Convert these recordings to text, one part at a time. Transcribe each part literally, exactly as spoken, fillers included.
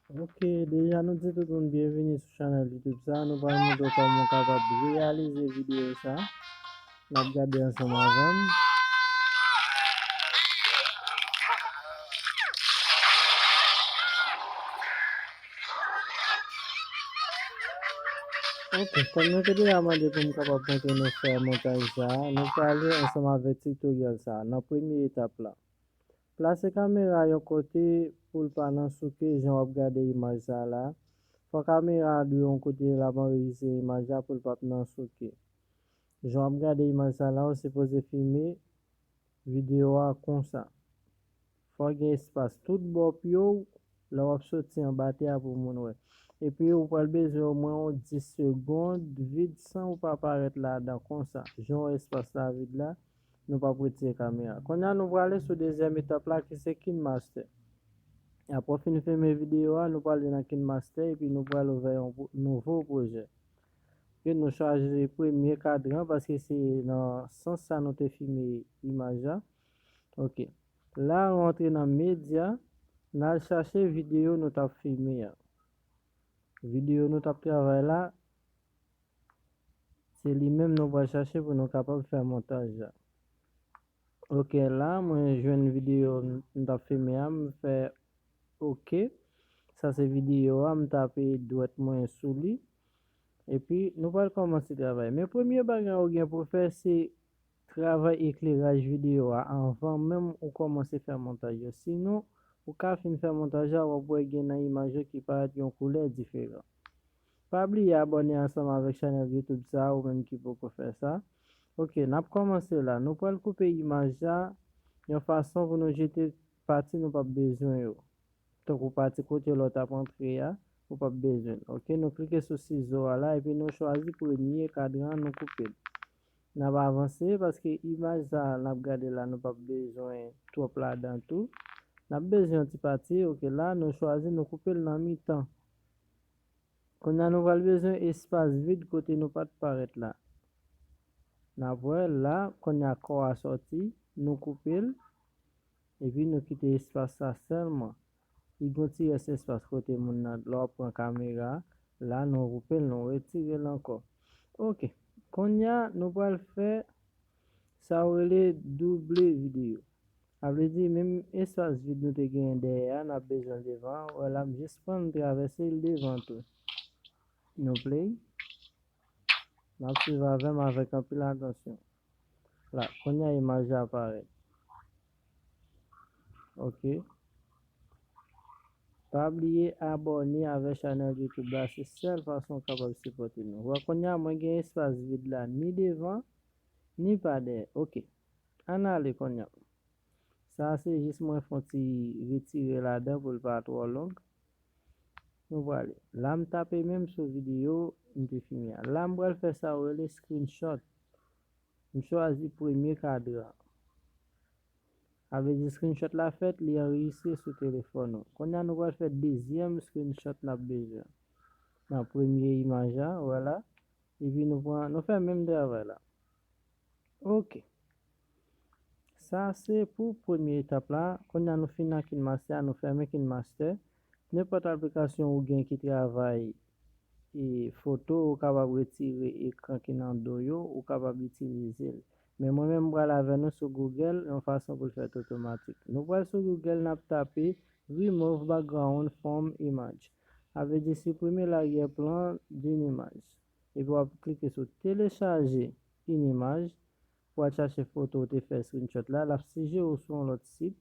Ok, deja nou di tout moun byenvini sou chanèl YouTube sa. Nou pral montre w kòman w kapab reyalize videyo sa. N ap gade ansanm avè m. Ok, kòm nou te deja mande pou m kapab montre nou fè montaj sa, nou prale ansanm avèk titoryèl sa nan premye etap la. Plase kamera yon kote pou l pa nan souke jan w ap gade imaj sa la. Fò kamera a dwe yon kote l ap anrejistre imaj la pou l p ap nan souke. Jan w ap gade imaj sa la, ou sipoze filme videyo a konsa. Fò gen espas tout bò pye w lè w ap soti anba tè a pou moun wè. Epi ou pral bezwen omwen yon dis segonn vid san ou pa parèt ladan konsa. Jan w wè espas la vid la, nou p ap retire kamera. Kounye a nou prale sou dezyèm etap la ki se KineMaster. Apre w fin fèmen videyo a, nou prale nan KineMaster epi nou pral ouvè yon pou- nouvo pwojè. Ok, nou chwazi premye kadran paske se nan sans sa nou te filme imaj la. Ok. La, nou antre nan medya, n al chache videyo nou t ap filme a. Videyo nou t ap travay la, se li menm nou pral chache pou nou kapab fè montaj la. Ok, la, mwen jwenn videyo m t ap filme a, m fè ok. Sa se videyo a, m tape dwèt mwen sou li. Epi, nou pral kòmanse travay. Men premye bagay ou gen pou fè, se travay ekleraj videyo a anvan menm ou kòmanse fè montaj yo. Sinon, ou ka fin fè montaj la, w ap wè gen nan imaj yo ki parèt yon koulè diferan. Pa bliye abòne ansanm avèk chanèl YouTube sa a, ou menm ki poko fè sa. Ok, n ap kòmanse la. Nou pral koupe imaj la yon fason pou nou jete pati nou p ap bezwen yo. Tankou pati kote lòt ap antre a, ou p ap bezwen l. Ok, nou klike sou sizo a la, epi nou chwazi premye kadran, nou koupe l. N ap avanse, paske imaj sa a n ap gade la, nou p ap bezwen twòp ladan tou. N ap bezwen yon ti pati, ok, la, nou chwazi, nou koupe l nan mitan. Kounye a, nou pral bezwen espas vid kote nou pa t parèt la. N ap wè la, kounye a kò a sòti, nou koupe l, epi nou kite espas sa sèlman. Li gon ti rès espas kote moun nan, lè w ap pran kamera, la, nou koupe l, nou retire l ankò. Ok, kounye a, nou pral fè sa yo rele double videyo. Sa vle di, menm espas vid nou te genyen dèyè a, n ap bezwen l devan. Wè la, m jis pran l, m travèse l devan tou. Nou play. N ap swiv avè m avèk anpil atansyon. La, kounye a imaj la parèt. Ok. Pa bliye abòne avèk chanèl YouTube la, se sèl fason w kapab sipòte nou. Wè, kounye a, mwen gen espas vid la, ni devan, ni pa dèyè. Ok. Ann ale kounye a. Sa a se jis mwen fè yon ti retire ladan pou l pa twò long. Nou prale. La m tape menm sou videyo m te filme a. La m pral fè sa yo rele screenshot. M chwazi premye kadran. Sa vle di screenshot la fèt, li anrejistre sou telefòn ou. Kounye a nou pral fè dezyèm screenshot n ap bezwen. Nan premye imaj la, wè la. Epi nou pran, nou fè menm travay la. Ok. Sa se pou premye etap la. Kounye a nou fin nan KineMaster a, nou fèmen KineMaster. Nenpòt aplikasyon ou gen ki travay e foto, ou kapab retire ekran ki nan do yo, ou kapab itilize l. Men mwen menm m pral avè nou sou Google yon fason pou l fèt otomatik. Nou pral sou Google, n ap tape remove background from image. Sa vle di siprime l'arrière-plan d'une image. Epi w ap klike sou telechaje une image pou w al chache foto w te fè screenshot la. L ap sijere w sou yon lòt sit.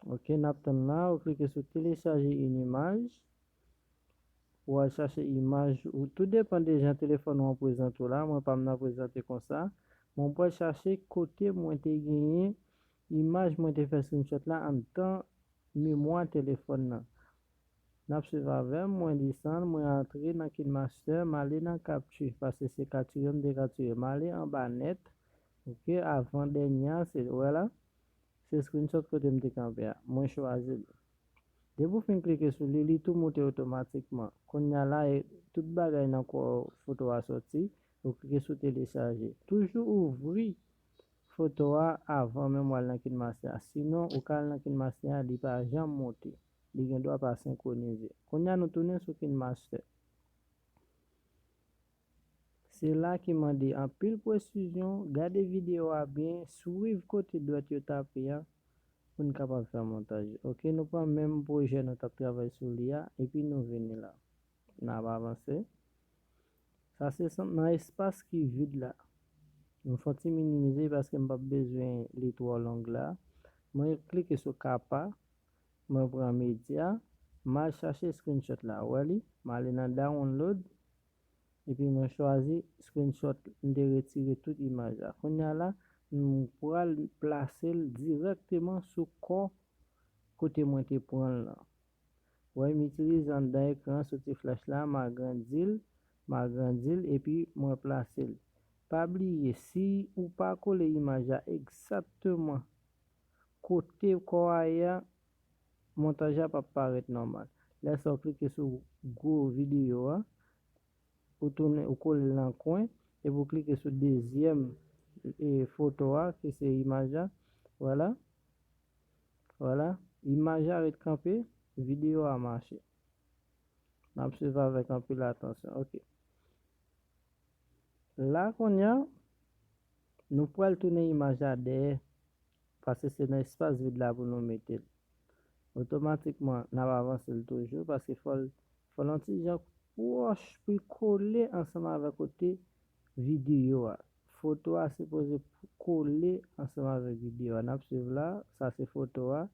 Ok, n ap tann la, ou klike sou telechaje une image. Ou al chache imaj ou. Tou depann de jan telefòn ou an prezante w la. Mwen pa m nan prezante konsa. Mwen pral chache kote mwen te genyen imaj mwen te fè screenshot la anndan memwa telefòn nan. N ap swiv avè m, mwen desann, mwen antre nan KineMaster, m ale nan capture, paske se capture m te capture. M ale anba nèt, ok, avan dènye a, se, wè la, se screenshot kote m te kanpe a. Mwen chwazi l. Depi w fin klike sou li, li tou moute otomatikman. Kounye a la, e, tout bagay nan kò foto a sòti, ou klike sou telechaje. Toujou ouvri foto a avan menm w al nan KineMaster a. Sinon, ou ka al nan KineMaster a, li pa janm moute. li gen dwa pa senkwonize. Kounye a nou tounen sou KineMaster. Se la ki mande anpil presizyon, gade videyo a byen, swiv kote dwèt yo tape a pou n kapab fè montaj. Ok, nou pran menm pwojè nou t ap travay sou li a, epi nou vini la. N ap avanse. Sa se nan espas ki vid la. M fè yon ti minimize paske m p ap bezwen li twò long la. Mwen klike sou kapa, mwen pran medya, m al chache screenshot la. Ou wè li? M ale nan download, epi mwen chwazi screenshot, m te retire tout imaj la. Kounye a la, m pral plase l dirèkteman sou kò kote mwen te pran l lan. Wè, m itilize anndan ekran soti flèch la, m agrandi l, m agrandi l, epi mwen plase l. Pa bliye, si ou pa kole imaj la egzakteman kote kò a ye a, montaj la p ap parèt nòmal. Lè sa w klike sou gwo videyo a, ou tounen, ou kole l nan kwen, epi w klike sou dezyèm e, foto a, ki se imaj la. Vwala. Vwala. Imaj la ret kanpe, videyo a mache. N ap swiv avèk anpil atansyon. Ok. La kounye a, nou pral tounen imaj la dèyè, paske se nan espas vid la pou nou mete l. Otomatikman, n ap avanse l toujou, paske fò l, fò l yon ti jan pwòch pou l kole ansanm avèk kote videyo a. Foto a sipoze kole ansanm avèk videyo a. N ap swiv la, sa se foto a,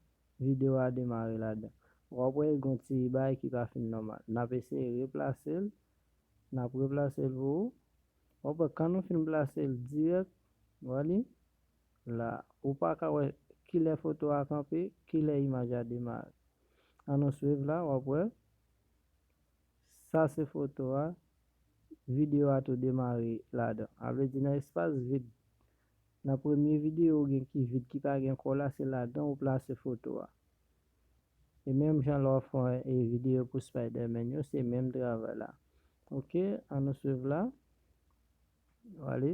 videyo a demare ladan. W ap wè gen yon ti bagay ki pa fin nòmal. N ap eseye replase l, n ap replase l pou ou. W ap wè kan nou fin plase l dirèk, w wè li la. Ou pa ka wè kilè foto a kanpe, kilè imaj la demare. Ann nou swiv la, w ap wè. Sa se foto a, videyo a tou demare ladan. A vle di nan espas vid, nan premye videyo ou gen ki vid, ki pa gen kò la, se ladan ou plase foto a. E menm jan lè w ap fè, e, videyo pou Spider-Man yo, se menm travay la. Ok, ann nou swiv la. Wale.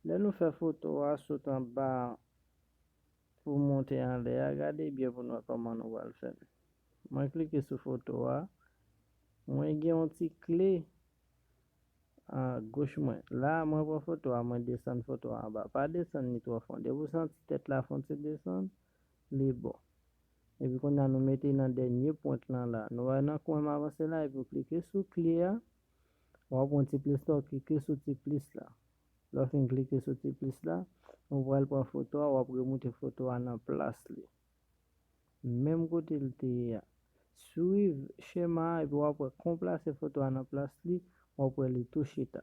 Lè nou fè foto a sot anba pou monte anlè a, gade byen pou n wè kòman nou pral fè l. Mwen klike sou foto a. Mwen gen yon ti kle a goch mwen. La, mwen pran foto a, mwen desann foto a anba. Pa desann li twò fon. Depi w santi tèt la fon ti desann, li bon. Epi kounye a nou mete nan dènye pwent lan la. Nou wè nan kwen m avanse la, epi w klike sou kle a. W ap wè yon ti plis la, w klike sou ti plis la. Lè w fin klike sou ti plis la, ou pral pran foto a, w ap remoute foto a nan plas li. Menm kote l te ye a. Swiv chema a epi w ap wè kon plase foto a nan plas li, w ap wè li tou chita.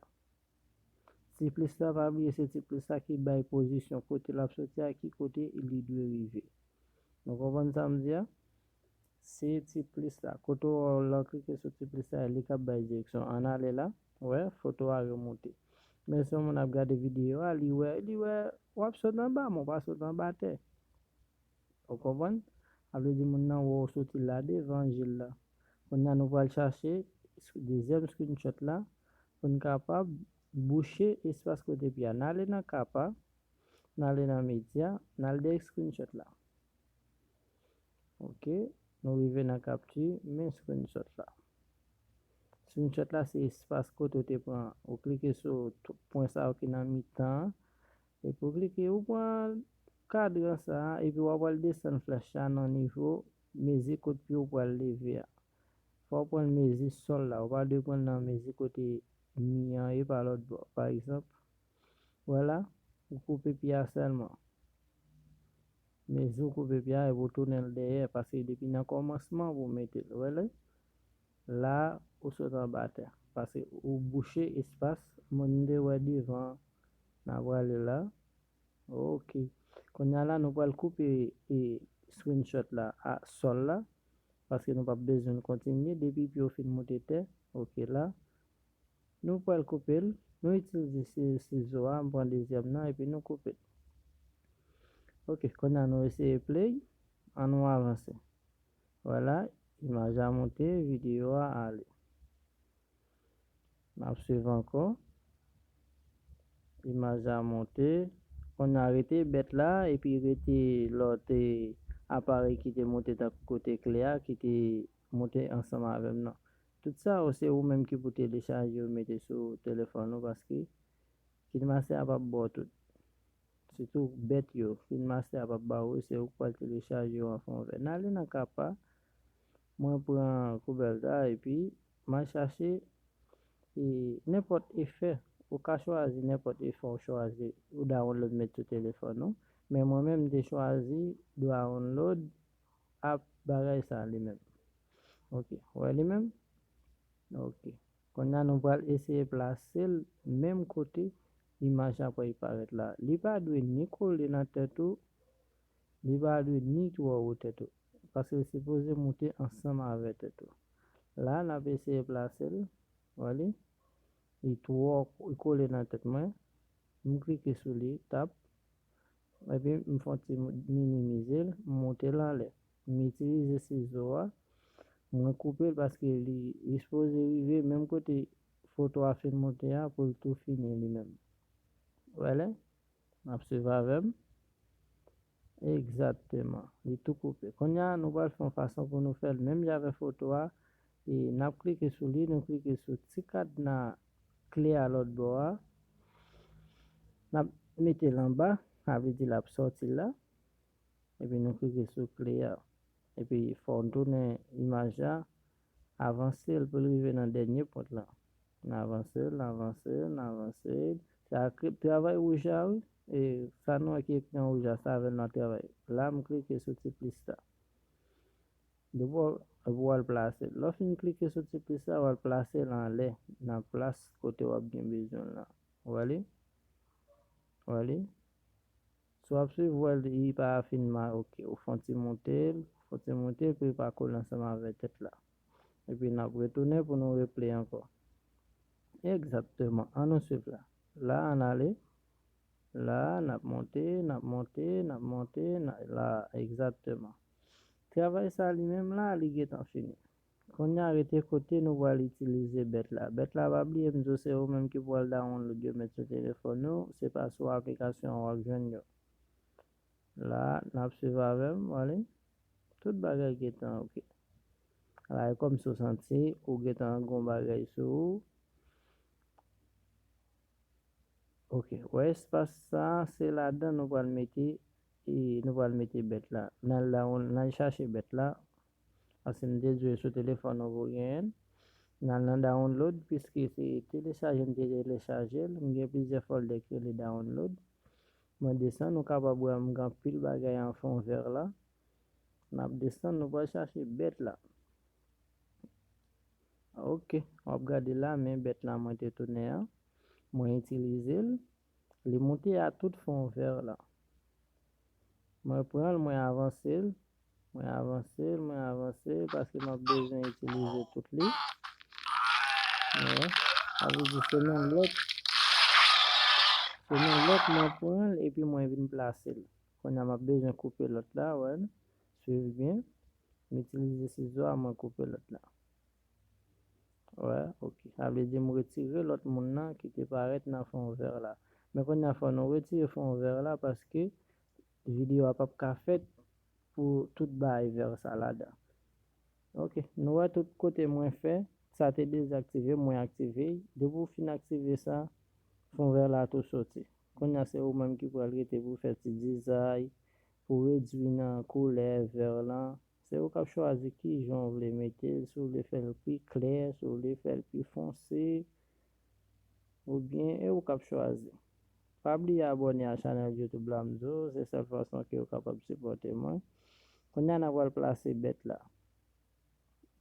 Ti plis la, pa bliye se ti plis la ki bay pozisyon kote l ap soti a, ki kote li dwe rive. Nou konprann sa m di a? Se ti plis la. Kote w wè w lan klike sou ti plis la, li k ap bay direksyon. Ann ale la, wè, foto a remonte. Men si yon moun ap gade videyo a, li wè, li wè, w ap sot anba, men w pa sot anba tè. Ou konprann? A vle di moun nan wè w soti la devan je l la. Kounye a nou pral chache dezyèm screenshot la pou n kapab bouche espas kote pye a. N ale nan kapa, n ale nan medya, n al dèyè screenshot la. Ok, nou rive nan kapti, men screenshot la. Screenshot la se espas kote w te pran, ou klike sou pwen sa yo ki nan mitan an, epi w klike, ou pran kadran sa a, epi w ap al desann flèch la nan nivo mezi kot pye w pral leve a. Fò w pran mezi sòl la, ou pa dwe pran nan mezi kote mi an ye pa lòt bò. Pa egzanp, wè la, ou koupe pye a sèlman. Mezi w koupe pye a, epi w tounen l dèyè, paske depi nan kòmansman pou w mete l. Wè la, la, ou sot anba tè, paske ou bouche espas moun te wè devan an. N a prale la. Ok. Kounye a la, nou pral koupe e, screenshot la a sòl la, paske nou p ap bezwen l kontinye. Depi pye w fin moute tè, ok la. Nou pral koupe l. Nou itilize si-, sizo a, m pran dezyèm nan, epi nou koupe l. Ok, kounye a nou eseye play. An nou avanse. Vwala, imaj la monte, videyo a ale. N ap swiv ankò. Imaj la monte. Kounye a rete bèt la, epi rete lòt, e, aparèy ki te monte tankou kote klè a, ki te monte ansanm avè m nan. Tout sa yo, se ou menm ki pou telechaje yo, mete sou telefòn ou, paske KineMaster a p ap ba w tout. Sitou bèt yo, KineMaster a p ap ba w yo, se ou k pral telechaje yo an fon vè. N ale nan kapa, mwen pran koubèl la, epi m al chache e, nenpòt efè. Ou ka chwazi nenpòt efè ou chwazi, ou download met sou telefòn ou. Men mwen menm, m te chwazi download app bagay sa li menm. Ok, ou wè li menm? Ok. Kounye a nou pral eseye plase l menm kote imaj la pral parèt la. Li pa dwe ni kole nan tèt ou, li pa dwe ni twò wo tèt ou. Paske li sipoze moute ansanm avè tèt ou. La, n ap eseye plase l. Wè li? Li twò, li kole nan tèt mwen. M klike sou li, tap. Epi m fè yon ti minimize l, m monte l anlè. M itilize sizo a, mwen koupe l paske li, li sipoze rive menm kote foto a fin monte a pou l tou fini li menm. Wè lè? N ap swiv avè m. Egzakteman. Li tou koupe. Kounye a, nou pral fè yon fason pou nou fè l menm jan avèk foto a. E n ap klike sou li, nou klike sou ti kadna klè a lòt bò a. N ap mete l anba, sa vle di l ap sòti la. Epi nou klike sou klè a. Epi fò n tounen imaj la, avanse l pou l rive nan dènye pwent la. N avanse l, n avanse l, n avanse l. Sa kre-, travay wouj la, wi. E sa nou wè ki ekri an wouj la, sa avè l n ap travay. La, m klike sou ti plis la. Depi w, w al plase l. Lè w fin klike sou ti plis la, w al plase l anlè, nan plas kote w ap gen bezwen l la. Ou wè li? Ou wè li? Si w ap swiv, ou wè li pa fin ma-, ok. Ou fè yon ti monte l, fè yon ti monte l pou li pa kole ansanm avè tèt la. Epi n ap retounen pou nou replay ankò. Egzakteman. An nou swiv la. La, ann ale. La, n ap monte, n ap monte, n ap monte, n a-, la, egzakteman. Travay sa li menm la, li gentan fini. Kounye a rete kote nou pral itilize bèt la. Bèt la, pa bliye m di w se ou menm ki pral download yo met sou telefòn ou, se pa sou aplikasyon an w ap jwenn yo. La, n ap swiv avè m, ale. Tout bagay gentan ok. La, e kòmsi w santi ou gentan gen yon bagay sou ou. Ok, wè espas sa, se ladan nou pral mete, e, nou pral mete bèt la. N al la, n al chache bèt la. Paske m te di w sou telefòn ou pou genyen l. N al nan download, piske se telechaje m te telechaje l. M gen plizyè folder ki rele download. Mwen desann, ou kapab wè m gen anpil bagay an fon vè la. N ap desann, nou pral chache bèt la. Ok, w ap gade la, men bèt la mwen te tounen an. Mwen itilize l. Li moute a tout fon vè la. Mwen pran l, mwen avanse l. Mwen avanse l, mwen avanse l, paske m ap bezwen itilize tout li. Wè. Sa vle di se nan lòt, se nan lòt mwen pran l epi mwen vin plase l. Kounye a m ap bezwen koupe lòt la, wè. Swiv byen. M itilize sizo a, mwen koupe lòt la. Wè, ok. Sa vle di m retire lòt moun nan ki te parèt nan fon vè la. Men kounye a fò nou retire fon vè la paske videyo a p ap ka fèt pou tout bay vè sa ladan. Ok, nou wè tout kote mwen fè, sa te dezaktive, mwen aktive. Depi w fin aktive sa, fon vè la tou soti. Kounye a se ou menm ki pral rete pou fè ti dizay, pou redwi nan koulè vè lan. Se ou k ap chwazi ki jan w vle mete l, si w vle fè l pi klè, si w vle fè l pi fonse, oubyen e ou k ap chwazi. Pa bliye abòne a chanèl YouTube la, m di w, se sèl fason ke w kapab sipòte mwen. Kounye a n a pral plase bèt la.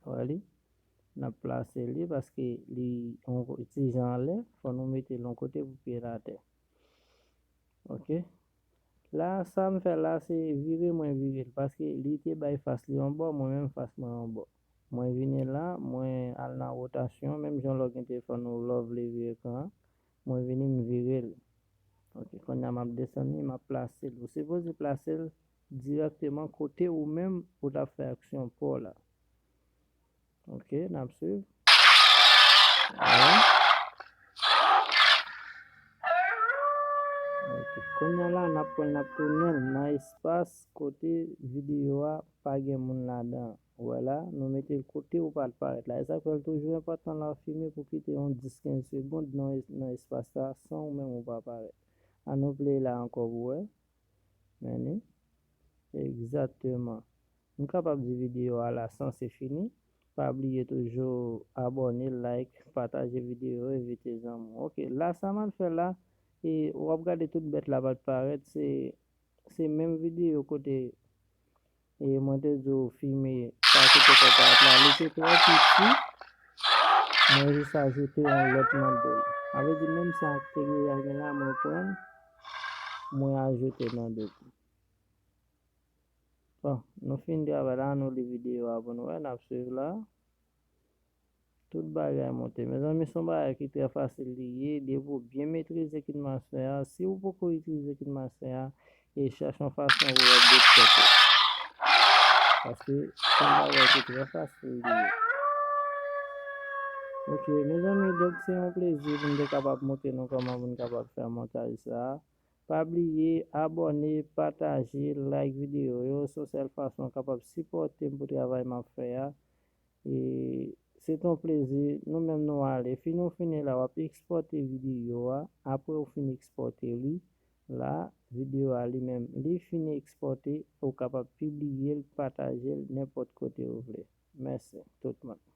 Wè li? N ap plase li paske li yon ko-, ti jan anlè, fò nou mete l yon kote pou pye l atè. Ok. La, sa m fè la, se vire mwen vire l, paske li te bay fas li yon bò, mwen menm fas mwen yon bò. Mwen vini la, mwen al nan wotasyon, menm jan lè w gen telefòn ou lè w vle vire ekran an, mwen vini m vire l. Ok, kounye a m ap desann li, m ap plase l. Ou sipoze plase l dirèkteman kote ou menm ou t ap fè aksyon pa w la. Ok, n ap swiv. Wè. Ok, Kounye a la, n ap pran, n ap tounen l nan espas kote videyo a pa gen moun ladan. Ou wè la, nou mete l kote ou pa t parèt la. E sa k fè l toujou enpòtan lè w filme pou kite yon dis kenz segonn nan, nan espas la san ou menm ou pa parèt. An nou play la ankò pou wè. Men li. Egzakteman. M kapab di videyo a la sanse fini. Pa bliye toujou abòne, like, pataje videyo, envite zanmi w. Ok, la sa m al fè la, e w ap gade tout bèt la pa t parèt, se, se menm videyo kote e mwen te di w filme pa kite kò parèt la, li te twò piti. Mwen jis ajoute yon lòt nan do l. Sa vle di menm sa ke li a gen la, mwen pran l, mwen ajoute nan do l. Bon, nou fin travay la, nou li videyo a pou nou wè, n ap swiv la. Tout bagay monte. Mezanmi, se yon bagay ki trè fasil li ye, depi w byen metrize KineMaster a. Si w poko itilize KineMaster a, e chèche yon fason pou w update tèt ou. Paske se yon bagay ki trè fasil li ye. Ok, mezanmi, donk se yon plezi pou m te kapab montre nou kòman pou n kapab fè montaj sa a. Pa bliye abòne, pataje, like videyo yo. Se yon sèl fason w kapab sipòte m pou travay m ap fè a. E se t yon plezi. Nou menm nou ale. Fin ou fini la, w ap ekspòte videyo a. Apre ou fin ekspòte li, la, videyo a li menm, li fin ekspòte, ou kapab pibliye l, pataje l nenpòt kote ou vle. Mèsi tout moun.